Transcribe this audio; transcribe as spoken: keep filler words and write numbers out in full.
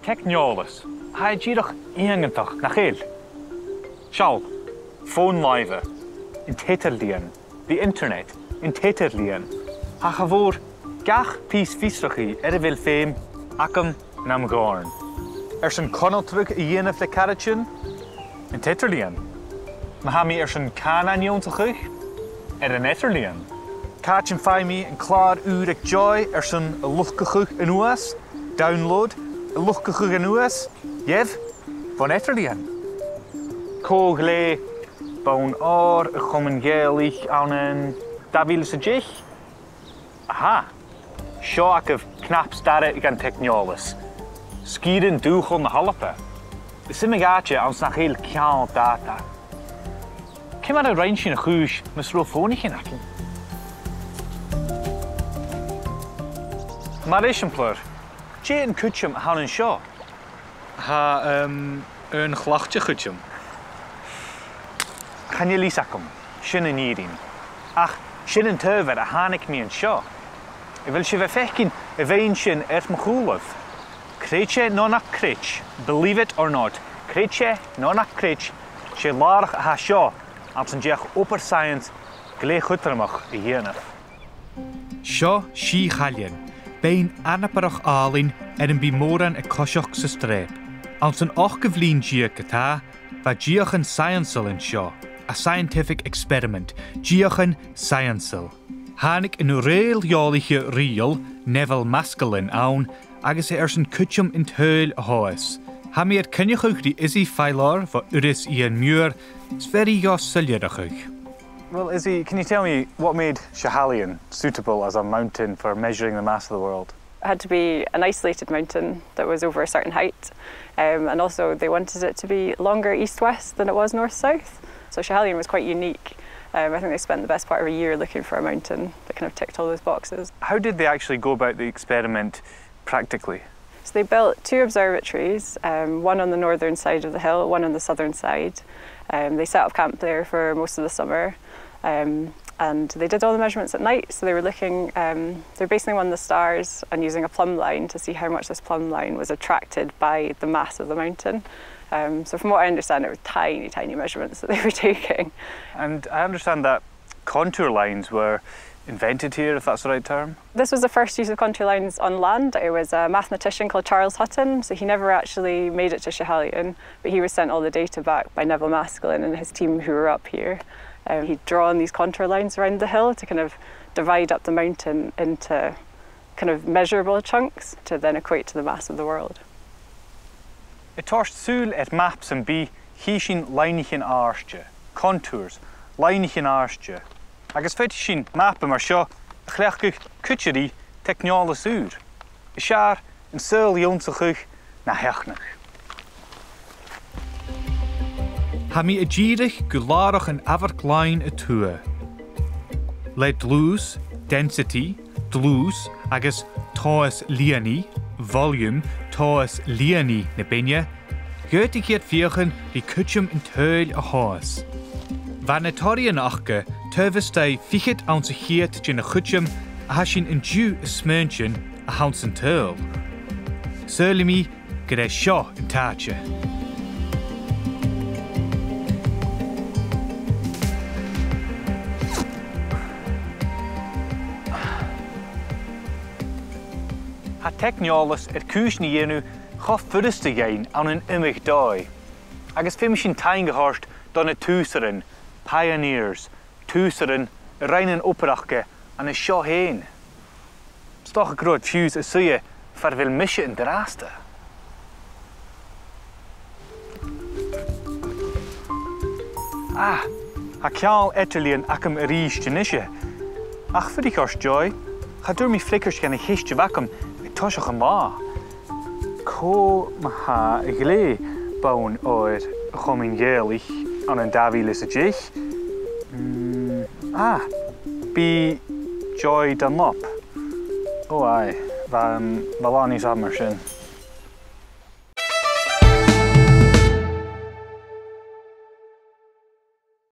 Teicneòlas. Tha e dìreach iongantach, nach eil? Seall, fòn-làimhe, an t-eadar-lìon, the internet, an t-eadar-lìon. Tha cha mhòr gach pìos fiosrachaidh air a bheil feum agam nam dhòrn. Airson conaltradh a dhèanamh le caraidean, an t-eadar-lìon. Ma tha mi airson cànan ionnsachadh, air an eadar-lìon. Càit am faigh mi an clàr ùr aig Joy airson a luchdachadh a-nuas, download, a luchdachadh a-nuas, dheth, bhon eadar-lìon. Cò ghlèidh bonn òir a' Chomainn Ghàidhealaich ann an dà mhìle 's a deich? Aha! Seo agaibh cnap-starra dhan teicneòlas. Sgìrean dùthchail na h-Alba. Is iomadh àite anns nach eil ceangal dàta. Ciamar a rinn sinn a' chùis mus robh fònaichean againn? Mar eisimpleir, dè an cuideam a th' ann an seo? Tha, um, aon chleachdte cuideam. Chan eil fhios agam, sin an fhìrinn. Ach sin an t-adhbhar a thàinig mi an seo. A bheil sibh a' faicinn a' bheinn sin air mo chùlaibh? Creid e no nach creid, believe it or not, creid e no nach creid, 's e làrach a tha seo anns an deach obair science glè chudromach a dhèanamh. Seo Sìth Chailleann, beinn anabarrach àlainn air am bi mòran a' coiseachd 's a' streap. Anns an ochdamh linn deug ge-tà, bha deuchainn saidheansail an seo, a scientific experiment, deuchainn saidheansail. Thàinig an reul-eòlaiche rìoghail, Neville Maskelyne, ann agus e airson cuideam an t-saoghail a thomhas. Tha mi air coinneachadh ri Izzy Fylor bho Urras Iain Muir, 's bheir i dhomh soilleireachadh. Well, Izzy, can you tell me what made Schiehallion suitable as a mountain for measuring the mass of the world? It had to be an isolated mountain that was over a certain height, um, and also they wanted it to be longer east-west than it was north-south. So Schiehallion was quite unique. Um, I think they spent the best part of a year looking for a mountain that kind of ticked all those boxes. How did they actually go about the experiment practically? So they built two observatories, um, one on the northern side of the hill, one on the southern side. Um, they set up camp there for most of the summer, um, and they did all the measurements at night. So they were looking, um, they were basing them on the stars and using a plumb line to see how much this plumb line was attracted by the mass of the mountain. Um, so from what I understand, it were tiny, tiny measurements that they were taking. And I understand that contour lines were invented here, if that's the right term? This was the first use of contour lines on land. It was a mathematician called Charles Hutton, so he never actually made it to Schiehallion, but he was sent all the data back by Neville Maskelyne and his team who were up here. Um, he'd drawn these contour lines around the hill to kind of divide up the mountain into kind of measurable chunks to then equate to the mass of the world. A' toirt sùil air map sam bith, chì sinn loidhnichean àirde, contours, loidhnichean àirde. Agus faodaidh sinn mapa mar seo a chleachdadh cuide ri teicneòlas ùr. Is fheàrr an saoghal ionnsachadh na sheachnadh. Tha mi a' dìreadh gu làrach an amharc-lainn a tuath. Le dlùths, density, dlùths, agus tomhas-lìonaidh, volume, tomhas-lìonaidh na beinne, dh'fhaodadh iad feuchainn ri cuideam an t-saoghail a thomhas. Bha na toraidhean aca taobh a-staigh fichead anns a' cheud den chuideam a tha sinn an-diugh a' smaointinn a th' anns an t-saoghal. Saoilidh mi gur e seo an t-àite. Tha teicneòlas air cùisean a dhèanamh cho furasta dhuinn ann an iomadh dòigh. Agus feumaidh sinn taing a thoirt do na tùsairean, pioneers, tùsairean a rinn an obair aca an seo fhèin. 'S dòcha gun robh iad fiù 's a' suidhe far a bheil mise an-dràsta. Ah, tha ceangal eadar-lìon agam a-rithist a-nise. Ach fuirich ort, Joy, cha d' fhuair mi freagairt dhan a' cheist a bh' agam aig toiseach an latha. Cò ma-thà a ghlèidh bonn òir a' Chomainn Ghàidhealaich ann an dà mhìle 's a deich? Mm, ah, bidh Joy Dunlop. Ò, aye, bha, um, bha làn fhios agam air sin.